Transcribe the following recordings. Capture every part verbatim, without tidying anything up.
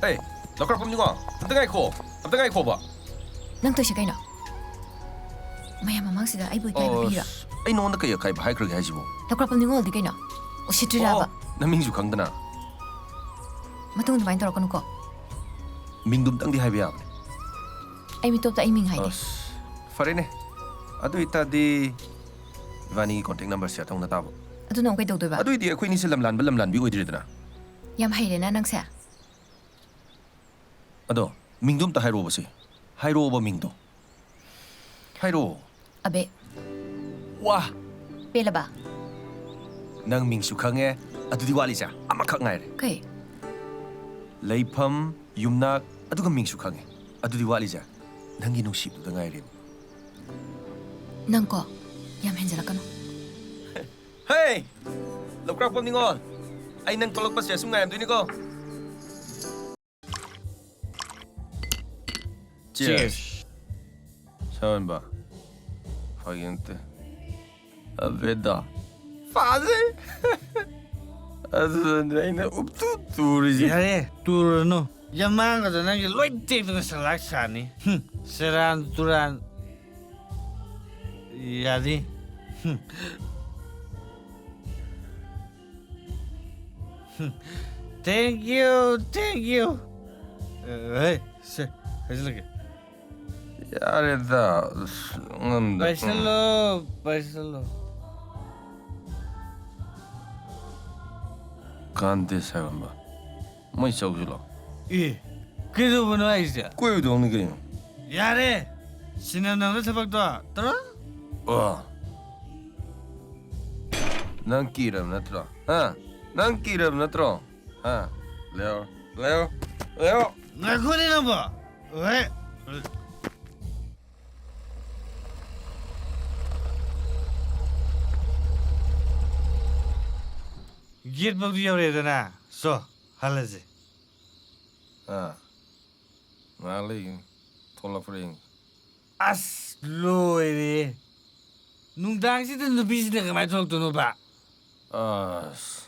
ꯑꯦ, ꯂꯧꯀ꯭ꯔꯥꯛꯄꯝ ꯅꯤꯉꯣꯜ, ꯑꯝꯇ ꯉꯥꯏꯈꯣ, ꯑꯝꯇ ꯉꯥꯏꯈꯣꯕ꯫ ꯅꯪ ꯇꯧꯏꯁꯦ ꯀꯩꯅꯣ? ꯃꯌꯥꯝ ꯃꯃꯥꯡꯁꯤꯗ ꯑꯩꯕꯨ ꯏꯀꯥꯏꯕ ꯄꯤꯔꯤꯔꯣ? ꯑꯁ, ꯑꯩ ꯅꯉꯣꯟꯗ ꯀꯩ ꯑꯀꯥꯏꯕ ꯍꯥꯏꯈ꯭ꯔꯒꯦ ꯍꯥꯏꯁꯤꯕꯣ? ꯂꯧꯀ꯭ꯔꯥꯛꯄꯝ ꯅꯤꯉꯣꯜꯗꯤ ꯀꯩꯅꯣ? ꯎꯁꯤꯠꯇ꯭ꯔꯤꯔꯕ? ꯑꯣ, ꯅꯃꯤꯡꯁꯨ ꯈꯪꯗꯅ꯫ ꯃꯇꯨꯡ ꯑꯗꯨꯃꯥꯏꯅ ꯇꯧꯔꯛꯀꯅꯨꯀꯣ꯫ ꯃꯤꯡꯗꯨꯝꯇꯪꯗꯤ ꯍꯥꯏꯕ ꯌꯥꯕꯅꯦ꯫ ꯑꯩ ꯃꯤꯇꯣꯞꯇ ꯑꯩ ꯃꯤꯡ ꯍꯥꯏꯒꯦ꯫ ꯑꯁ, ꯐꯔꯦꯅꯦ꯫ ꯑꯗꯨ ꯑꯣꯏꯇꯥꯔꯗꯤ ꯏꯕꯥꯅꯤꯒꯤ contact numberꯁꯦ ꯊꯧꯅ ꯇꯥꯕ꯫ ꯑꯗꯨꯅ ꯑꯃꯨꯛ ꯀꯩꯗꯧꯗꯣꯏꯕ? ꯑꯗꯨꯏꯗꯤ ꯑꯩꯈꯣꯏꯅꯤꯁꯦ ꯂꯝꯂꯥꯟꯕ ꯂꯝꯂꯥꯟꯕꯤ ꯑꯣꯏꯗ꯭ꯔꯦꯗꯅ꯫ ꯌꯥꯝ ꯍꯩꯔꯦꯅ ꯅꯪꯁꯦ꯫ ꯑꯗꯣ ꯃꯤꯡꯗꯣ ꯑꯝꯇ ꯍꯥꯏꯔꯛꯑꯣꯕ ꯁꯦ꯫ ꯍꯥꯏꯔꯛꯑꯣꯕ ꯃꯤꯡꯗꯣ꯫ ꯍꯥꯏꯔꯛꯑꯣ꯫ ꯑꯕꯦ꯫ ꯋꯥ! ꯄꯦꯜꯂꯕ? ꯅꯪ ꯃꯤꯡꯁꯨ ꯈꯪꯉꯦ, ꯑꯗꯨꯗꯤ ꯋꯥꯠꯂꯤꯁꯦ ꯑꯃꯈꯛ ꯉꯥꯏꯔꯦ꯫ ꯀꯩ? ꯂꯩꯐꯝ, ꯌꯨꯝꯅꯥꯛ, ꯑꯗꯨꯒ ꯃꯤꯡꯁꯨ ꯈꯪꯉꯦ꯫ ꯑꯗꯨꯗꯤ ꯋꯥꯠꯂꯤꯁꯦ ꯅꯪꯒꯤ ꯅꯨꯡꯁꯤꯕꯗꯨꯗ ꯉꯥꯏꯔꯦꯕ꯫ ꯅꯪꯀꯣ, ꯌꯥꯝ ꯍꯦꯟꯖꯜꯂꯛꯀꯅꯨ꯫ ꯍꯦ! ꯂꯧꯀ꯭ꯔꯥꯛꯄꯝ ꯅꯤꯉꯣꯜ, ꯑꯩ ꯅꯪ ꯊꯣꯛꯂꯛꯄꯁꯦ ꯑꯁꯨꯝ ꯉꯥꯏꯔꯝꯗꯣꯏꯅꯤꯀꯣ꯫ Cheers꯫ Cheers꯫ ꯁꯥꯎꯍꯟꯕ꯫ ꯐꯥꯒꯤ ꯅꯠꯇꯦ꯫ ꯑꯕꯦꯗꯥ꯫ ꯐꯥꯖꯩ꯫ ꯑꯗꯨꯗꯅꯦ ꯑꯩꯅ ꯎꯞꯇꯨ ꯇꯨꯔꯤꯁꯦ꯫ ꯌꯥꯔꯦ, ꯇꯨꯔꯨꯔꯅꯨ꯫ ꯌꯥꯝ ꯃꯥꯡꯒꯗ ꯅꯪꯒꯤ ꯂꯣꯏ ꯇꯦꯛꯇꯅ ꯁꯂꯥꯛ ꯁꯥꯅꯤ꯫ ꯍꯨꯝ, ꯁꯦꯔꯥꯟ ꯇꯨꯔꯥꯟ꯫ ꯌꯥꯅꯤ꯫ ꯍꯨꯝ꯫ ꯍꯨꯝ꯫ Thank you, thank you꯫ ꯑꯦ, ꯍꯦ, ꯁꯦ, ꯍꯥꯏꯖꯤꯜꯂꯒꯦ꯫ ꯌꯥꯔꯦꯗ, ꯑꯁ, ꯉꯝꯗ-, ꯄꯥꯏꯁꯜꯂꯣ, ꯄꯥꯏꯁꯜꯂꯣ꯫ ꯀꯥꯟꯗꯦ ꯁꯥꯒꯨꯝꯕ꯫ ꯃꯣꯏ ꯆꯧꯁꯤꯂꯣ꯫ ꯑꯦ, ꯀꯩꯗꯧꯕꯅꯣ ꯍꯥꯏꯁꯦ? ꯀꯣꯏꯕ ꯇꯧꯅꯤ ꯀꯩꯅꯣ꯫ ꯌꯥꯔꯦ! ꯁꯤꯟꯅ ꯅꯪꯅ ꯊꯕꯛꯇꯣ ꯇꯧꯔꯣ꯫ ꯑꯣ꯫ ꯅꯪ ꯀꯤꯔꯕ ꯅꯠꯇ꯭ꯔꯣ? ꯍꯥ? ꯅꯪ ꯀꯤꯔꯕ ꯅꯠꯇ꯭ꯔꯣ? ꯍꯥ? ꯂꯦꯑꯣ, ꯂꯦꯑꯣ, ꯂꯦꯑꯣ꯫ ꯉꯥꯏꯈꯣꯅꯦ ꯅꯪꯕꯣ꯫ ꯍꯣꯏ꯫ Gate ꯐꯥꯎꯗꯤ ꯌꯧꯔꯦꯗꯅ꯫ ꯁꯣ, ꯍꯜꯂꯁꯦ꯫ ꯑꯥ, ꯉꯥꯏꯍꯥꯛ ꯂꯩꯒꯤꯅꯤ꯫ ꯊꯣꯛꯂꯛꯄ꯭ꯔꯥ ꯌꯦꯡꯒꯦ꯫ ꯑꯁ, ꯂꯣꯏꯔꯦ꯫ ꯅꯨꯡꯗꯥꯡꯁꯤꯗ ꯅꯨꯄꯤꯁꯤꯅ ꯀꯃꯥꯏꯅ ꯊꯣꯛꯂꯛꯇꯣꯏꯅꯣꯕ? ꯑꯁ꯫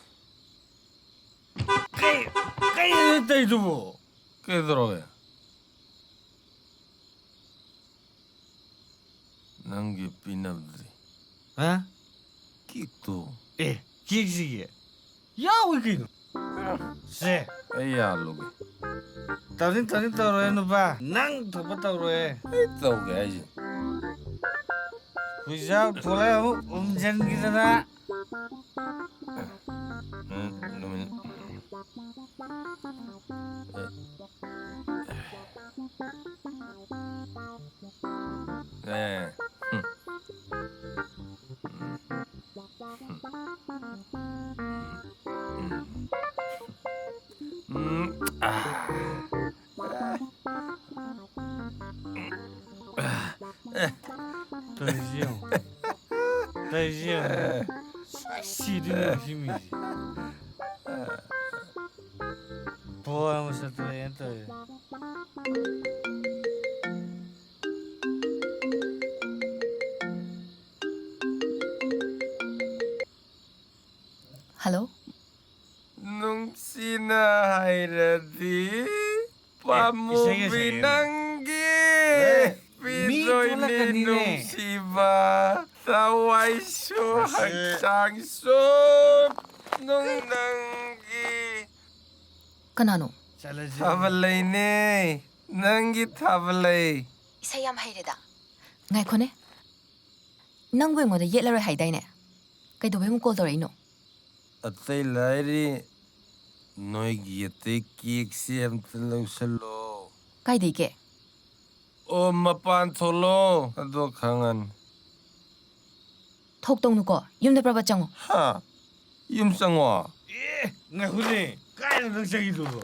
ꯀꯩ, ꯀꯩꯅꯣ ꯇꯧꯔꯤꯗꯨꯕꯣ? ꯀꯩꯗꯧꯔꯒꯦ? ꯅꯪꯒꯤ ꯄꯤꯅꯕꯗꯨꯗꯤ? ꯍꯥ? ꯀꯦꯛꯇꯣ꯫ ꯑꯦ, ꯀꯦꯛꯁꯤꯒꯤ? ꯌꯥꯎꯏ ꯀꯩꯅꯣ꯫ ꯁꯦ꯫ ꯑꯩ ꯌꯥꯜꯂꯨꯒꯦ꯫ ꯇꯧꯅꯤꯡ ꯇꯧꯅꯤꯡ ꯇꯧꯔꯣꯏ ꯅꯨꯄꯥ꯫ ꯅꯪ ꯊꯣꯛꯄ ꯇꯧꯔꯣꯏ꯫ ꯑꯩ ꯇꯧꯒꯦ ꯍꯥꯏꯁꯦ꯫ ꯍꯨꯏꯖꯥꯎ ꯊꯣꯛꯂꯛꯑꯦ ꯑꯃꯨꯛ ꯎꯝꯖꯟꯈꯤꯗꯅ꯫ ꯎꯝ, ꯅꯨꯃꯤꯠ꯫ ꯑꯦ꯫ ꯎꯝ꯫ ꯎꯝ꯫ ꯎꯝ꯫ ꯑꯥ꯫ ꯇꯧꯔꯤꯁꯤ ꯌꯦꯡꯉꯨ꯫ ꯇꯧꯔꯤꯁꯤ ꯌꯦꯡꯉꯨ꯫ ꯁꯤꯗꯣꯏꯅꯦ ꯁꯤ ꯃꯤꯁꯦ꯫ ꯕꯣꯜ ꯑꯃ ꯆꯠꯇꯣꯔꯦꯅ ꯇꯧꯔꯤꯁꯦ꯫ ꯍꯜꯂꯣ꯫ ꯅꯨꯡꯁꯤꯅ ꯍꯥꯏꯔꯗꯤ ꯑꯦ, ꯄꯥꯝꯃꯨꯕꯤ ꯏꯁꯩꯒ ꯁꯛꯑꯦꯅꯦ꯫ ꯅꯪꯒꯤ ꯑꯦ, ꯃꯤ ꯄꯤꯗꯣꯏꯅꯤ ꯊꯣꯛꯂꯛꯀꯅꯤꯅꯦ꯫ ꯅꯨꯡꯁꯤꯕ ꯊꯋꯥꯏꯁꯨ ꯃꯁꯤ ꯍꯛꯆꯥꯡꯁꯨ ꯅꯨꯡ ꯅꯪꯒꯤ꯫ ꯀꯅꯥꯅꯣ? ꯆꯠꯂꯁꯤ꯫ ꯊꯥꯕꯜꯂꯩꯅꯦ, ꯅꯪꯒꯤ ꯊꯥꯕꯜꯂꯩ꯫ ꯏꯁꯩ ꯌꯥꯝ ꯍꯩꯔꯦꯗ꯫ ꯉꯥꯏꯈꯣꯅꯦ꯫ ꯅꯪꯕꯨ ꯑꯩꯉꯣꯟꯗ ꯌꯦꯠꯂꯔꯣꯏ ꯍꯥꯏꯗꯥꯏꯅꯦ? ꯀꯩꯗꯧꯕꯩ ꯑꯃꯨꯛ ꯀꯣꯜ ꯇꯧꯔꯛꯏꯅꯣ? ꯑꯇꯩ ꯂꯥꯏꯔꯤ, ꯅꯣꯏꯒꯤ ꯑꯇꯩ ꯀꯦꯛꯁꯤ ꯑꯝꯇ ꯂꯧꯁꯜꯂꯣ꯫ ꯀꯥꯏꯗꯩ ꯀꯦꯛ? ꯑꯣ, ꯃꯄꯥꯟ ꯊꯣꯛꯂꯣ, ꯑꯗꯣ ꯈꯪꯉꯅꯤ꯫ ꯊꯣꯛꯇꯧꯅꯨꯀꯣ, ꯌꯨꯝꯗ ꯄ꯭ꯔꯕꯠ ꯆꯪꯉꯣ꯫ ꯍꯥ? ꯌꯨꯝ ꯆꯪꯉꯣ? ꯑꯦ, ꯉꯥꯏꯈꯣꯅꯦ, ꯀꯥꯏꯗ ꯅꯪ ꯆꯪꯉꯤꯗꯨꯕꯣ?